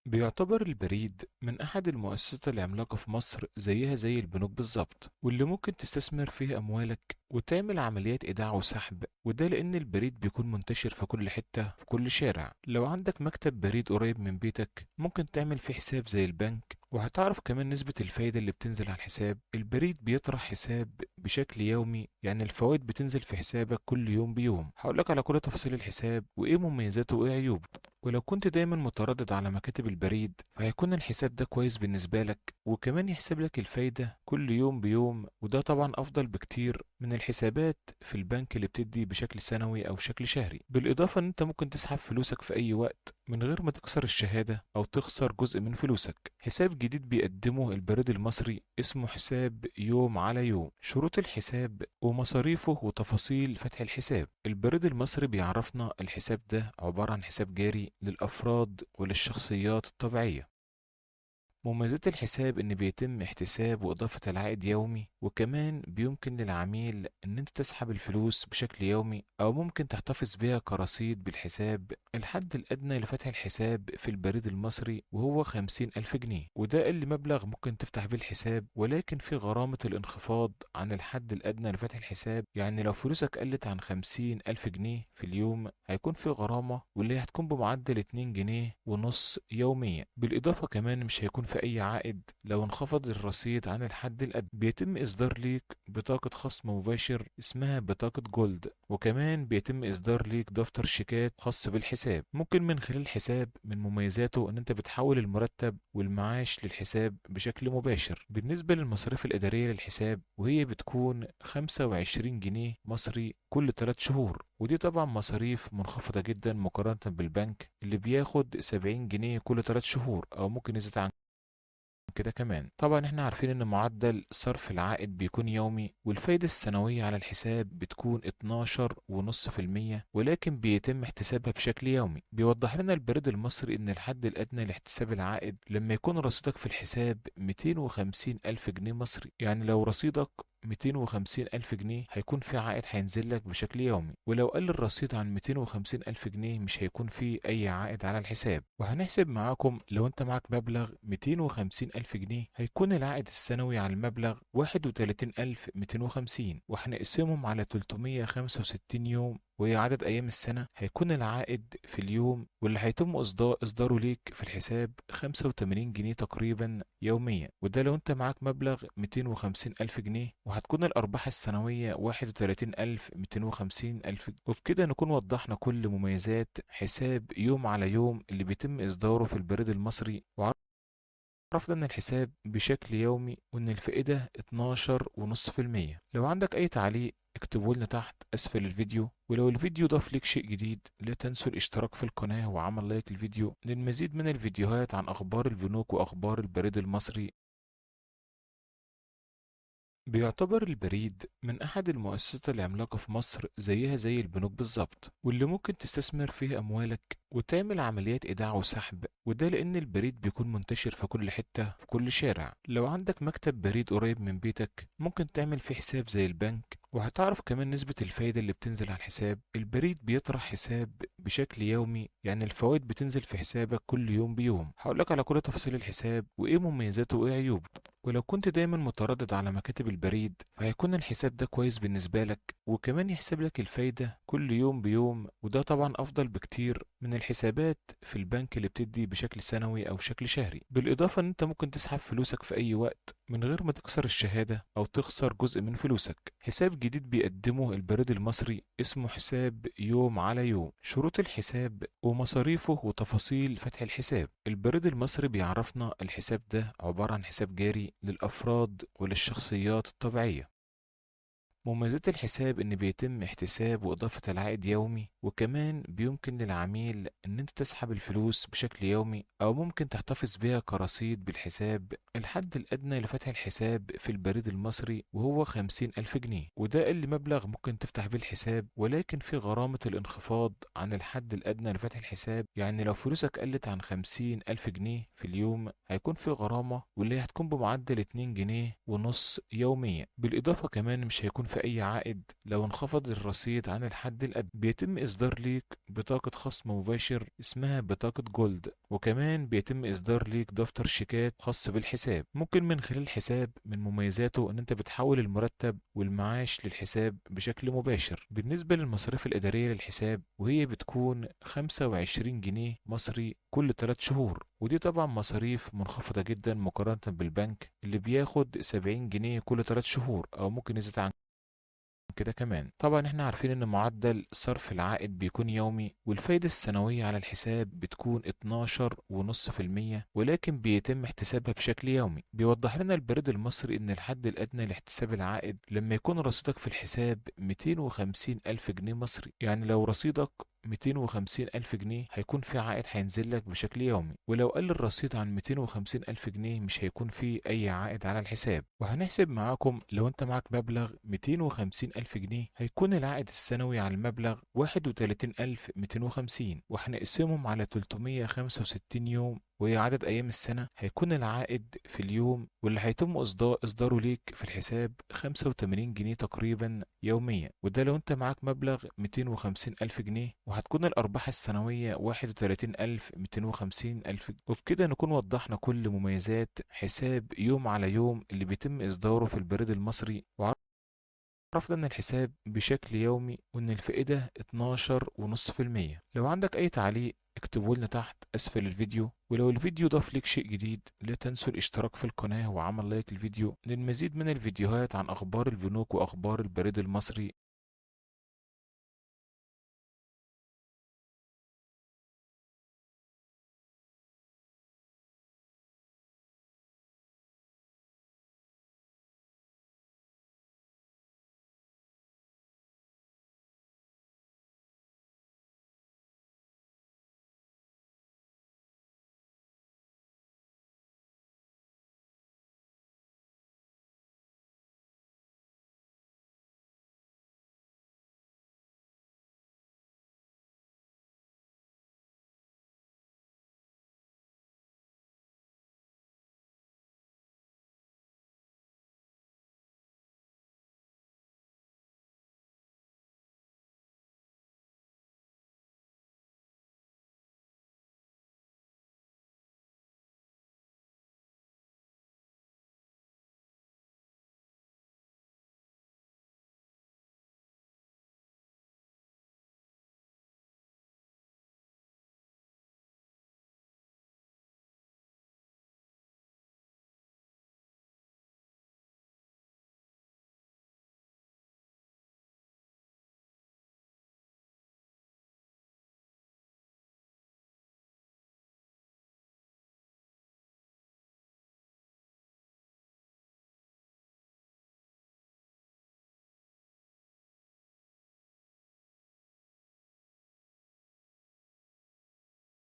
بيعتبر البريد من أحد المؤسسات العملاقة في مصر، زيها زي البنوك بالظبط، واللي ممكن تستثمر فيها أموالك وتعمل عمليات إيداع وسحب. وده لأن البريد بيكون منتشر في كل حتة في كل شارع. لو عندك مكتب بريد قريب من بيتك ممكن تعمل فيه حساب زي البنك، وهتعرف كمان نسبة الفايدة اللي بتنزل على الحساب. البريد بيطرح حساب بشكل يومي، يعني الفوائد بتنزل في حسابك كل يوم بيوم. هقولك على كل تفاصيل الحساب وإيه مميزاته وإيه عيوبه. ولو كنت دايما متردد على مكاتب البريد فهيكون الحساب ده كويس بالنسبة لك، وكمان يحسب لك الفايدة كل يوم بيوم، وده طبعا أفضل بكتير من الحسابات في البنك اللي بتدي بشكل سنوي أو شكل شهري. بالإضافة إن أنت ممكن تسحب فلوسك في أي وقت من غير ما تكسر الشهادة أو تخسر جزء من فلوسك. حساب جديد بيقدمه البريد المصري اسمه حساب يوم على يوم. شروط الحساب ومصاريفه وتفاصيل فتح الحساب. البريد المصري بيعرفنا الحساب ده عبارة عن حساب جاري للأفراد وللشخصيات الطبيعية. مميزات الحساب إن بيتم احتساب وإضافة العائد يومي، وكمان بيمكن للعميل إن أنت تسحب الفلوس بشكل يومي أو ممكن تحتفظ بيها كرصيد بالحساب. الحد الأدنى لفتح الحساب في البريد المصري وهو 50,000 جنيه، وده أقل مبلغ ممكن تفتح بيه الحساب، ولكن في غرامة الانخفاض عن الحد الأدنى لفتح الحساب. يعني لو فلوسك قلت عن 50,000 جنيه في اليوم هيكون في غرامة، واللي هتكون بمعدل 2.5 جنيه يوميا. بالإضافة كمان مش هيكون في أي عائد لو انخفض الرصيد عن الحد الأدنى. بيتم إصدار ليك بطاقة خصم مباشر اسمها بطاقة جولد، وكمان بيتم إصدار ليك دفتر شيكات خاص بالحساب. ممكن من خلال الحساب من مميزاته إن أنت بتحول المرتب والمعاش للحساب بشكل مباشر. بالنسبة للمصاريف الإدارية للحساب وهي بتكون 25 جنيه مصري كل 3 شهور، ودي طبعا مصاريف منخفضة جدا مقارنة بالبنك اللي بياخد 70 جنيه كل 3 شهور أو ممكن يزيد عن كده كمان. طبعا احنا عارفين ان معدل صرف العائد بيكون يومي، والفايدة السنوية على الحساب بتكون 12.5%، ولكن بيتم احتسابها بشكل يومي. بيوضح لنا البريد المصري ان الحد الادنى لاحتساب العائد لما يكون رصيدك في الحساب 250,000 جنيه مصري. يعني لو رصيدك 250,000 جنيه هيكون في عائد هينزل لك بشكل يومي، ولو قل الرصيد عن 250,000 جنيه مش هيكون في أي عائد على الحساب. وهنحسب معاكم لو أنت معاك مبلغ 250,000 جنيه هيكون العائد السنوي على المبلغ 31,250، وهنقسمهم على 365 يوم وهي عدد أيام السنة. هيكون العائد في اليوم واللي هيتم إصداره ليك في الحساب 85 جنيه تقريبا يوميا، وده لو أنت معاك مبلغ 250,000 جنيه، وهتكون الأرباح السنوية 31,250 ألف. وبكده نكون وضحنا كل مميزات حساب يوم على يوم اللي بيتم إصداره في البريد المصري، وعرفنا إن الحساب بشكل يومي وإن الفائدة 12.5%. لو عندك أي تعليق اكتبوا لنا تحت أسفل الفيديو، ولو الفيديو ضاف لك شيء جديد لا تنسوا الاشتراك في القناة وعمل لايك للفيديو للمزيد من الفيديوهات عن أخبار البنوك وأخبار البريد المصري. بيعتبر البريد من أحد المؤسسات العملاقة في مصر، زيها زي البنوك بالظبط، واللي ممكن تستثمر فيها أموالك وتعمل عمليات إيداع وسحب. وده لأن البريد بيكون منتشر في كل حتة في كل شارع. لو عندك مكتب بريد قريب من بيتك ممكن تعمل فيه حساب زي البنك، وهتعرف كمان نسبة الفايدة اللي بتنزل على الحساب. البريد بيطرح حساب بشكل يومي، يعني الفوائد بتنزل في حسابك كل يوم بيوم. هقولك على كل تفاصيل الحساب وإيه مميزاته وإيه عيوبه. ولو كنت دايما متردد على مكاتب البريد فهيكون الحساب ده كويس بالنسبة لك، وكمان يحسب لك الفايدة كل يوم بيوم، وده طبعا أفضل بكتير من الحسابات في البنك اللي بتدي بشكل سنوي أو شكل شهري. بالإضافة إن أنت ممكن تسحب فلوسك في أي وقت من غير ما تكسر الشهادة أو تخسر جزء من فلوسك. حساب جديد بيقدمه البريد المصري اسمه حساب يوم على يوم. شروط الحساب ومصاريفه وتفاصيل فتح الحساب. البريد المصري بيعرفنا الحساب ده عبارة عن حساب جاري للأفراد وللشخصيات الطبيعية. مميزات الحساب إن بيتم احتساب وإضافة العائد يومي، وكمان بيمكن للعميل إن أنت تسحب الفلوس بشكل يومي أو ممكن تحتفظ بيها كرصيد بالحساب. الحد الأدنى لفتح الحساب في البريد المصري وهو 50,000 جنيه، وده أقل مبلغ ممكن تفتح بيه الحساب، ولكن في غرامة الانخفاض عن الحد الأدنى لفتح الحساب. يعني لو فلوسك قلت عن 50,000 جنيه في اليوم هيكون في غرامة، واللي هتكون بمعدل 2.5 جنيه يوميا. بالإضافة كمان مش هيكون في أي عائد لو انخفض الرصيد عن الحد الأدنى. بيتم إصدار ليك بطاقة خصم مباشر اسمها بطاقة جولد، وكمان بيتم إصدار ليك دفتر شيكات خاص بالحساب. ممكن من خلال الحساب من مميزاته إن أنت بتحول المرتب والمعاش للحساب بشكل مباشر. بالنسبة للمصاريف الإدارية للحساب وهي بتكون 25 جنيه مصري كل 3 شهور، ودي طبعا مصاريف منخفضة جدا مقارنة بالبنك اللي بياخد 70 جنيه كل 3 شهور أو ممكن يزيد عن كده كمان. طبعا احنا عارفين ان معدل صرف العائد بيكون يومي، والفايدة السنوية على الحساب بتكون 12.5%، ولكن بيتم احتسابها بشكل يومي. بيوضح لنا البريد المصري ان الحد الادنى لاحتساب العائد لما يكون رصيدك في الحساب 250 ألف جنيه مصري، يعني لو رصيدك 250 ألف جنيه هيكون في عائد هينزل لك بشكل يومي، ولو قل الرصيد عن 250 ألف جنيه مش هيكون في أي عائد على الحساب. وهنحسب معاكم لو أنت معاك مبلغ 250 ألف جنيه هيكون العائد السنوي على المبلغ 31250، وهنقسمهم على 365 يوم وهي عدد أيام السنة، هيكون العائد في اليوم واللي هيتم إصداره ليك في الحساب 85 جنيه تقريبا يوميا، وده لو أنت معاك مبلغ 250 ألف جنيه، وهتكون الأرباح السنوية 31250 ألف. وبكده نكون وضحنا كل مميزات حساب يوم على يوم اللي بيتم إصداره في البريد المصري، وعرفنا إن الحساب بشكل يومي وإن الفائدة 12.5%. لو عندك أي تعليق اكتبوا لنا تحت أسفل الفيديو، ولو الفيديو ضاف لك شيء جديد لا تنسوا الاشتراك في القناة وعمل لايك للفيديو للمزيد من الفيديوهات عن أخبار البنوك وأخبار البريد المصري.